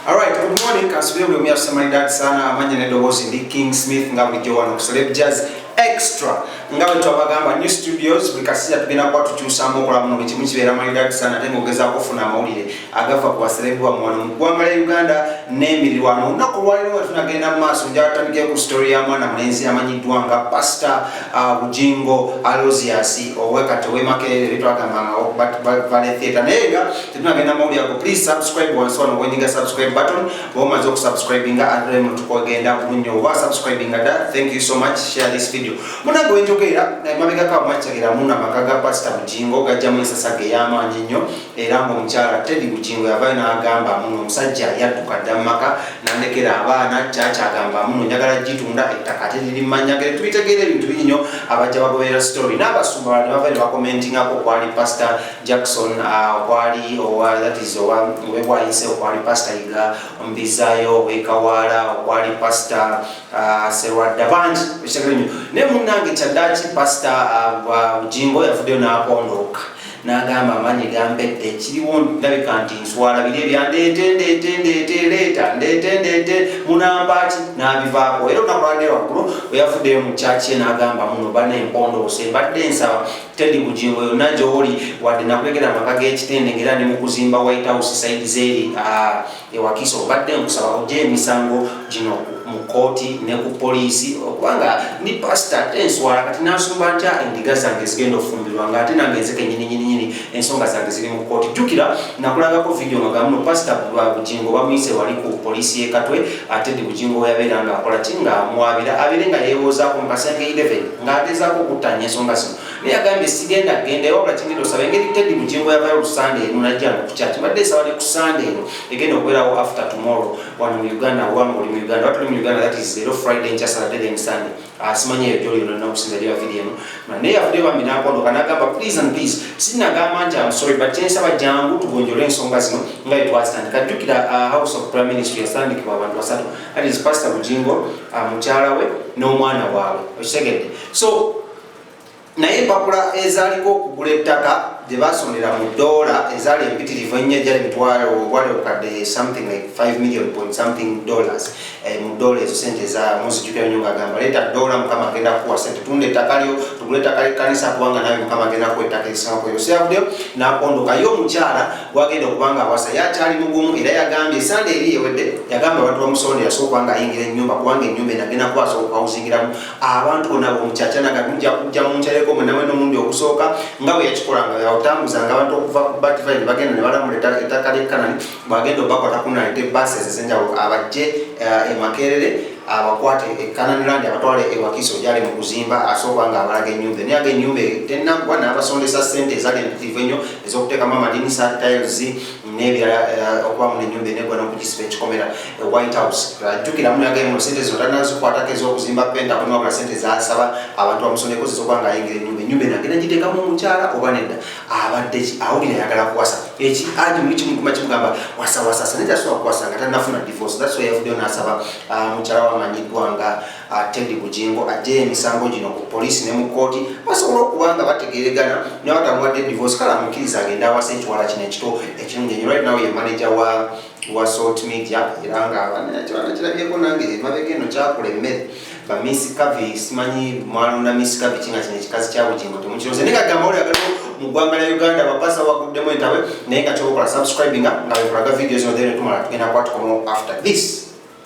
Alright, good morning. Kansubire buli omu yasuse maridadi sana. Amanya n'eddoboozi ndi King Smith, nga bulijjo wano ku Celeb Jazz Extra. Nga bwe twabagamba, new studios, buli kaseera tugenda kuba tukyusaamu okola muno, buli kimu kibeera maridadi sana, ate ng'ogezaako okufuna amawulire agava ku baserebu bammwe wano mu ggwanga lya Uganda n'emirirwano. Olunaku olwaleero nga tunagenda mu maaso, njala tutandikire ku story ya mwana mulenzi amanyiddwa nga Pastor Bujingo Aloysius owekati ow'e Makerere, twagambanga Valley Theatre. Naye nga tetunagenda mawulire ago, please subscribe wansi wano wenyiga subscribe button. Bwoba omaze okusubscribinga, ate mu tukogenda bulungi. Oba subscribinga dda, thank you so much. Share this video. Munange, wenjogerera mabegako amwakyagira muno, amaka ga Pastor Bujingo gajjamu ensasaga ey'amaanyi ennyo, era ng'omukyala Teddy Bujingo yavayo n'agamba muno omusajja yadduka dda mu maka nandekera abaana. Kyakyagamba muno njagala gitunda ettaka ate liri mumanyagere. Tubitegeera ebintu bingi nnyo. Abajja bagoberera story n'abasumba balala ne bava ne bakomentingako, okwali Pastor Jackson, okwali owa, that is owa owebwayise, okwali Pastor Iga Omubizayo owekawaala, okwali Pastor Serwadda, bangi ekitegere nnyo. Naye munnange, kyaddaaki Pastor Bujingo yavuddeyo n'apondooka n'agamba, amaanyi gampedde, kiriwo ndabika nti nswala biri ebya ndeete ndeete ndeete leeta ndeete ndeete munambaki, n'abivaako. Era olunaku lwadde waggulu bwe yavuddeyo mu kyaki n'agamba muno bana empondoose, mbadde nsaba Teddy Bujingo yonna gy'oli, wadde nakulekera amaka g'ekitende ng'era ndi mu kuzimba White House side zeeri ewakiso, mbadde nkusaba ojje emisango gino mu kooti ne ku poliisi, okubanga ndi pasita ate nswala. Kati nansumba ntya endiga zange zigenda ofumbirwa nga ate nange nze kenyini nyini nyini ensonga zange ziri mu kooti? Jjukira nakulagako video nga gamuno Pasita Bujingo bamuyise wali ku poliisi y'e Katwe, ate Teddy Bujingo yabeera nga akola ki, nga amuwabira abeere nga yeewoozaako mu kasenge 11 ng'agezaako okuttanya ensonga zino. Naye agambye, sigenda genda, wabula kingenda osaba, engeri Teddy Bujingo yavayo olusande eno najja no ku kyaki, mbadde esaba ne ku Sande eno egenda okubeerawo after tomorrow wano mu Uganda, obanga oli mu Uganda, watuli mu Uganda, that is leero Friday, nkya Saturday, then Sunday. Simanyi eyo gyoli yonna okusinza lya video eno. Naye yavuddeyo bambi n'apondoka n'agamba, please and please, sinagamba nti I'm sorry, but kyensaba, jangu tugonjole ensonga zino nga bwe twazitandika. Jjukira House of Prime Ministry yatandikibwa abantu basatu, that is Pastor Bujingo, mukyala we n'omwana waabwe, okitegedde? So naye empapula ezaaliko okugula ettaka gye basondera mu dola ezaali empitirivu ennyo, ejjali emitwalo obwali obukadde, something like 5 million point something dollars, mu dola ezo sente eza muzijjukira nnyo, ng'agamba leeta dola, Mukama agenda kukuwa sente, tunda ettaka lyo tugule ettaka ly'ekkanisa, kubanga nawe Mukama agenda kuwa ettaka erisinga eryo. So yavuddeyo n'apondoka. Ye omukyala gwagenda okuba nga awasa yakyali mugumu, era yagambye Sande eri ewedde, yagamba abantu bamusondera so okuba nga ayingira ennyumba, kubanga ennyumba eno agenda kuba asobola okuhousingira abantu bonna b'omukyakya naga mujja kujja munkyaleko mwenna mwena omulundi ogusooka, nga bwe yakikolanga yawutambuzanga abantu okuva ku Bativai ne bagenda ne balamula ettaka ly'e Kanani. Bwagenda obakwata kunaleta ebbaasi ezenjawulo abajje e Makerere, abakwate e Canaan, abatwale ewakiso gyali mu kuzimba, asooka nga abalaga ennyumba, naye aga ennyumba tenaggwa, n'abasondesa ssente ezali empitirivu ennyo ez'okuteekamu amadinisa, tiles n'ebirala, okubamu n'ennyumba enegwa n'okugisiba ekikomera e White House. Jjukira munaga muno sente zino tanazikwatako ez'okuzimba Pentagon, wabula sente zasaba abantu bamusondeko zizokuba nga ayingira ennyumba. Ennyumba eno agenda giteekamu omukyala oba nedda? Abadde ki awulira ayagala kuwasa, eki aji muli kimukuma kimugamba wasa wasasa, naye tasobola kuwasa nga tanafuna divorce. That's why yavuddeyo n'asaba mukyala we amanyiddwa nga Teddy Bujingo ajjeyo emisango gino ku poliisi ne mu kooti, basobole okuba nga bategeregana. Naye batamuwadde divorce, kale amukkiriza agende awasa ekiwala kino ekito ekirungi ennyo. Right now ye manager wa Salt Media, era nga kiwana kirabyeko nange emabega eno kyakola emmere ba Miss Kavi, simanyi mwalonda Miss Kavi kinga kino ekikazi kya Bujingo temukiroze. Naye kagamba oli agaliwo mu ggwanga lya Uganda, bapasa waguddemu entawe. Naye nga kyokola, subscribinga nga bwekulaga video zino, then tumala tugenda kwatukomawo after this.